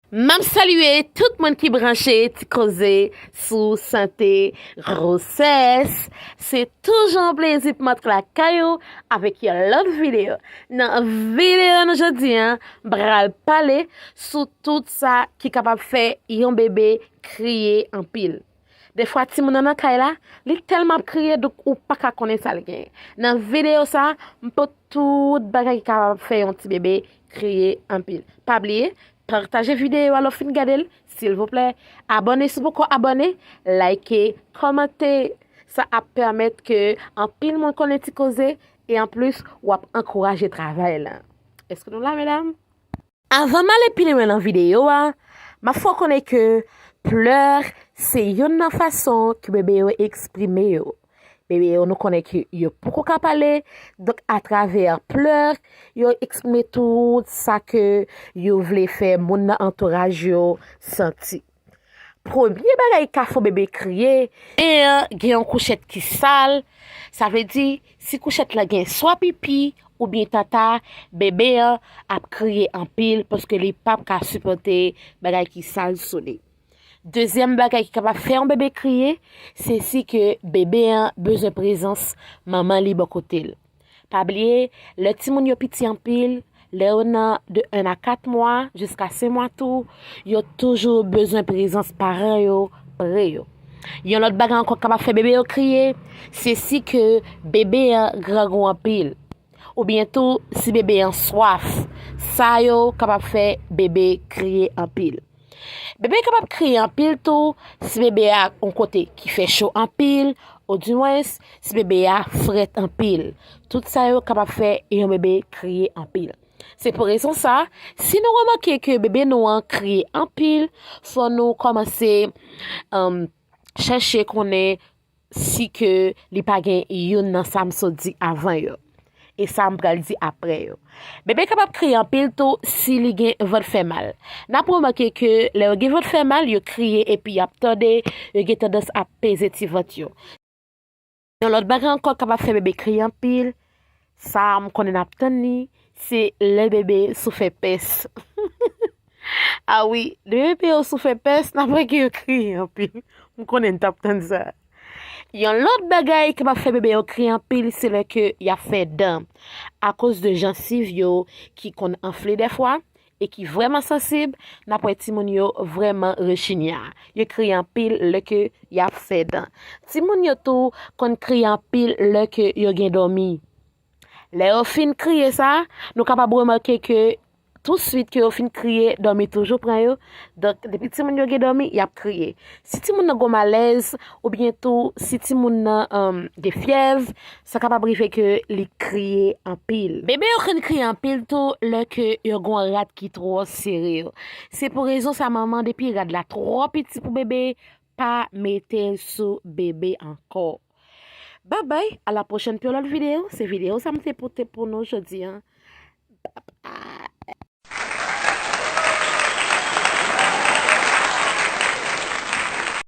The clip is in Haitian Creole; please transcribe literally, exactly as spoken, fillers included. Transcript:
M ap salye tout moun ki branche Ti Koze sou sante gwosès. Se toujou yon plezi pou m antre lakay ou avèk yon lòt videyo. Nan videyo nou jodi a, m pral pale sou tout sa ki kapab fè yon bebe kriye anpil. Defwa timoun nan nan kay la, li tèlman ap kriye, donk ou pa ka konnen sa l genyen. Nan videyo sa, m pote tout bagay ki kapab fè yon ti bebe kriye anpil. Pa bliye, pataje videyo a lè w fin gade l, silvouplè. Abòne si w poko abòne, like, kòmante. Sa ap pèmèt ke anpil moun konnen Ti Koze, e anplis, w ap ankouraje travay la. Èske nou la, medam? Avan m ale pi lwen nan videyo a, m ap fè w konnen ke plè se youn nan fason ke bebe yo eksprime yo. Bebe yo, nou konnen ke yo poko ka pale, donk atravè plè, yo eksprime tout sa ke yo vle fè moun nan antouraj yo santi. Premye bagay ki ka fè bebe kriye, e gen yon kouchèt ki sal, sa vle di, si kouchèt la gen swa pipi oubyen tata, bebe an ap kriye anpil paske li p ap ka sipòte bagay ki sal sou li. Dezyèm bagay ki kapab fè yon bebe kriye, se si ke bebe an bezwen prezans manman li bò kote l. Pa bliye, lè timoun yo piti anpil, lè yo nan de en a kat mwa jiska senk mwa tou, yo toujou bezwen prezans paran yo pre yo. Yon lòt bagay ankò k kapab fè bebe yo kriye, se si ke bebe an grangou anpil, oubyen tou si bebe an swaf. Sa yo kapab fè bebe kriye anpil. Bebe kapab kriye anpil tou si bebe a yon kote ki fè cho anpil, odimwens, si bebe a frèt anpil. Tout sa yo kapab fè yon bebe kriye anpil. Se pou rezon sa, si nou remake ke bebe nou an kriye anpil, fò nou kòmanse, um, chèche konnen si ke li pa gen youn nan sa m sot di avan yo. E sa m pral di apre yo. Bebe kapab kriye anpil tou si li gen vant fè mal. N ap remake ke lè yo gen vant fè mal, yo kriye epi y ap tòde, yo gen tandans ap peze ti vant yo. Yon lòt bagay ankò k kapab fè bebe kriye anpil, sa m konnen n ap tann li, se lè bebe soufè pès. A wi, lè bebe yo soufè pès, n ap wè ke yo kriye anpil. M konnen n t ap tann sa. Yon lòt bagay ki kapab fè bebe yo kriye anpil, se lè ke y ap fè dan. Akoz de jansiv yo ki konn anfle dèfwa e ki vrèman sansib, n ap wè timoun yo vrèman rechinya. Yo kriye anpil lè ke y ap fè dan. Timoun yo tou konn kriye anpil lè ke yo gen dòmi. Lè yo fin kriye sa, nou kapab remake ke touswit ke yo fin kriye, dòmi toujou pran yo. Donk, depi timoun yo gen dòmi, y ap kriye. Si timoun nan gon malèz, oubyen tou si timoun nan, um, gen fyèv, sa kapab rive ke li kriye anpil. Bebe yo konn kriye anpil tou lè ke yo gon rad ki twò sere yo. Se pou rezon sa, manman, depi rad la twò piti pou bebe, pa mete l sou bebe ankò. Babay, a la pwochèn pou yon lòt videyo. Se videyo sa m te pote pou nou jodi a.